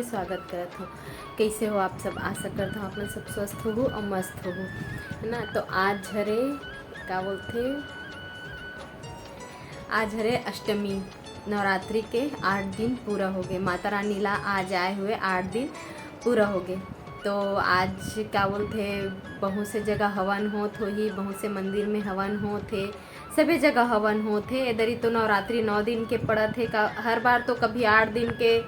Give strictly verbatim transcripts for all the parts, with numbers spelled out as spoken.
स्वागत करत हूँ। कैसे हो आप सब? आशा करता हूँ आप मन सब स्वस्थ होहू और मस्त होहू, है ना। तो आज हरे, का बोलते, आज हरे अष्टमी। नवरात्रि के आठ दिन पूरा हो गए, माता रानी ला आज आए हुए आठ दिन पूरा हो गए। तो आज, का बोलते, बहुत से जगह हवन होत होही, बहुत से मंदिर में हवन होत हे, सभी जगह हवन होत हे। इधर ही तो नवरात्रि नौ दिन के पड़त हे, का हर बार तो कभी आठ दिन के,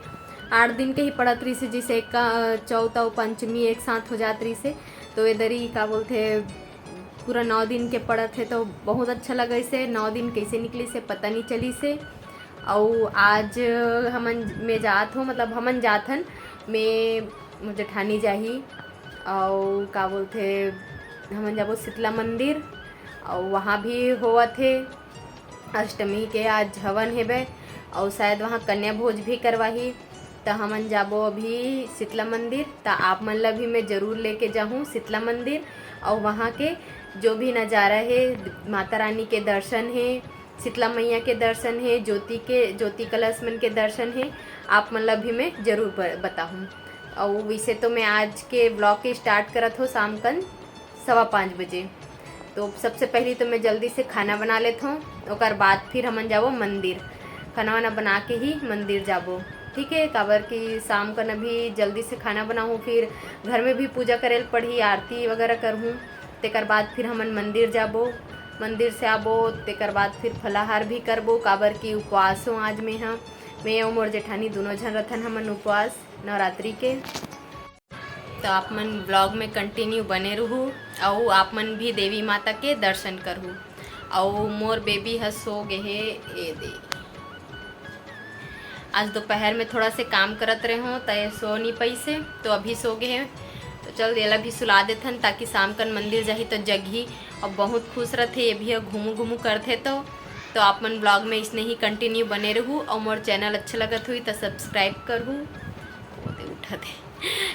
आठ दिन के ही पड़त रहिस हे, जैसे का चौथ अउ पंचमी एक साथ हो जात रहिस हे। तो इधर ही, का बोलते, पूरा नौ दिन के पड़त हे, तो बहुत अच्छा लगे से। नौ दिन कैसे निकली से पता नहीं चली से। अउ आज हमन, मैं जात हूँ, मतलब हमन जात हन, मैं, मोर जेठानी जाही, अउ का बोलते, हमन जाबो शीतला मंदिर, अउ वहाँ भी होवत हे अष्टमी के आज हवन हेबे, अउ शायद वहाँ कन्या भोज भी करवाही। त हमन जाबो अभी शीतला मंदिर। त आप मन ला भी मैं जरूर लेके जाहूँ शीतला मंदिर, अउ वहाँ के जो भी नज़ारा हे, माता रानी के दर्शन हे, शीतला मैया के दर्शन हे, ज्योति के, ज्योति कलश मन के दर्शन हे, आप मन ला भी मैं जरूर ब-, बताहूँ। अउ वैसे तो मैं आज के व्लॉग के स्टार्ट करत हो शाम कन सवा पाँच बजे। तो सबसे पहली तो मैं जल्दी से खाना बना लेत हूँ, ओकर बाद फिर हमन जाबो मंदिर। खाना वाना बना के ही मंदिर जाबो, ठीक है। काबर कि शाम कन अभी जल्दी से खाना बनाहूँ, फिर घर में भी पूजा करे ल पड़ही, आरती वगैरह करहूँ। तेकर बाद फिर हमन मंदिर जाबो, मंदिर से आबो, तेकर बाद फिर फलाहार भी करबो, काबर कि उपवास हो आज मैं ह। मैं अउ मोर जेठानी दोनों झन रथन हमन उपवास नवरात्रि के। तो आप मन व्लॉग में कंटिन्यू बने रहू, अउ आप मन भी देवी माता के दर्शन करहू। अउ मोर बेबी ह सो गे हे, ए दे। आज दोपहर में थोड़ा से काम करत रहे हों, त ये सो नहीं पाइसे, तो अभी सो गे हे। तो चल, एला भी सुला देथन, ताकि शाम कन मंदिर जाही तो जगही। और बहुत खुश रथे ये भी, घूमू घूमू करथे तो। तो आप मन व्लॉग में इसने ही कंटिन्यू बने रहू, और मोर चैनल अच्छा लगत हुई तो सब्सक्राइब करहू, वो दे उठा दे,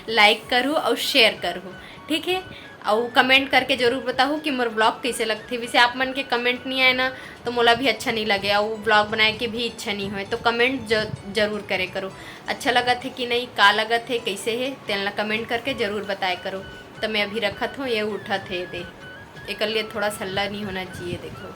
लाइक करहू और शेयर करहू, ठीक है। अउ कमेंट करके जरूर बताहू कि मोर व्लॉग कैसे लगथे। वैसे आप मन के कमेंट नहीं आए ना, तो मोला भी अच्छा नहीं लगे, अउ व्लॉग बनाए के भी इच्छा नहीं होए। तो कमेंट ज-, जरूर करे करो, अच्छा लगत हे कि नहीं, का लगत हे, कैसे हे, तेन ला कमेंट करके जरूर बताए करो। तो मैं अभी रखत हूँ, ये उठत हे दे, एकर लिए थोड़ा सल्ला नहीं होना चाहिए। देखो,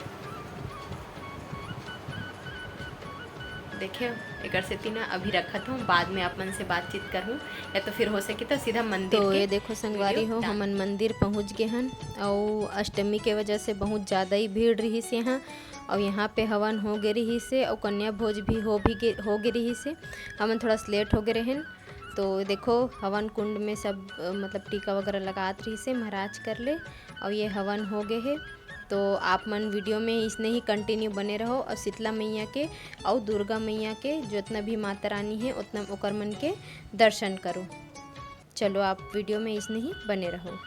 देखे, एकर सेती ना अभी रखत हूँ, बाद में आप मन से बातचीत करहूँ, या तो फिर हो सके तो सीधा मंदिर तो के ये देखो संगवारी video हो, डाल। हमन मंदिर पहुँच गे हन, अउ अष्टमी के वजह से बहुत ज़्यादा ही भीड़ रहिस यहाँ, अउ यहाँ पे हवन हो गे रहिस हे, अउ कन्या भोज भी हो भी गे, हो गे रहिस हे। हमन थोड़ा सा लेट हो गे रहेन, तो देखो हवन कुंड में सब, अ, मतलब टीका वगैरह लगात रहिस हे महाराज कर ले, अउ ये हवन हो गे हे। तो आप मन वीडियो में इसने ही कंटिन्यू बने रहो, और शीतला मैया के और दुर्गा मैया के जितना भी माता रानी है उतना ओकर मन के दर्शन करो। चलो आप वीडियो में इसने ही बने रहो।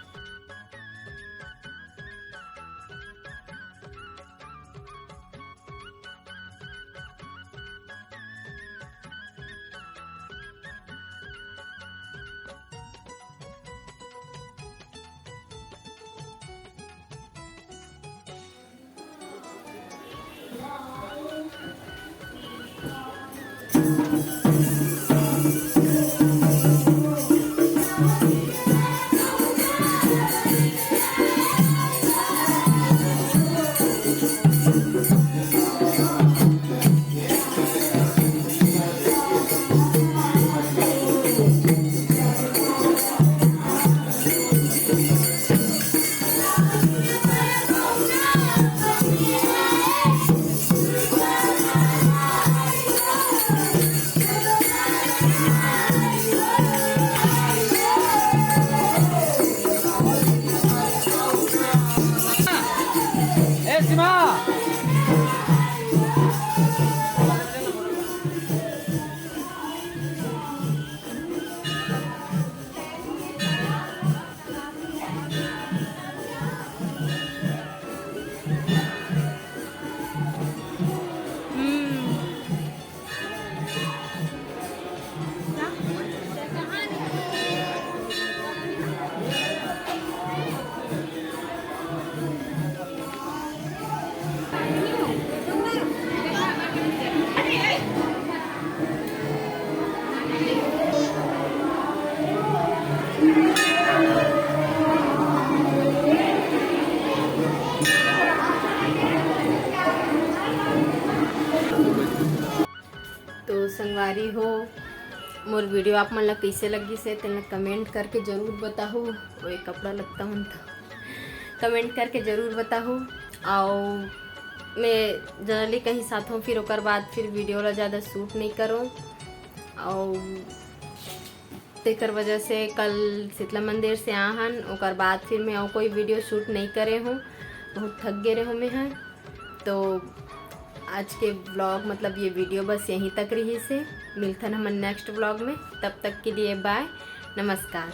मोर video आप मन ला कइसे लगिस हे, तेन ला comment करके जरूर बताहू। ओए, कपड़ा लगता हूँ तो comment करके जरूर बताहू। अउ मैं generally कहीं साथों, फिर ओकर बाद फिर video ला ज़्यादा shoot नहीं करूँ। अउ तेकर वजह से कल शीतला मंदिर से आहन, ओकर बाद फिर मैं अउ कोई video shoot नहीं करे हूँ, बहुत थक गए रहूँ मैं ह। तो आज के vlog, मतलब ये video बस यहीं तक रहिस हे। मिलथन हमन next vlog में, तब तक के लिए bye, नमस्कार।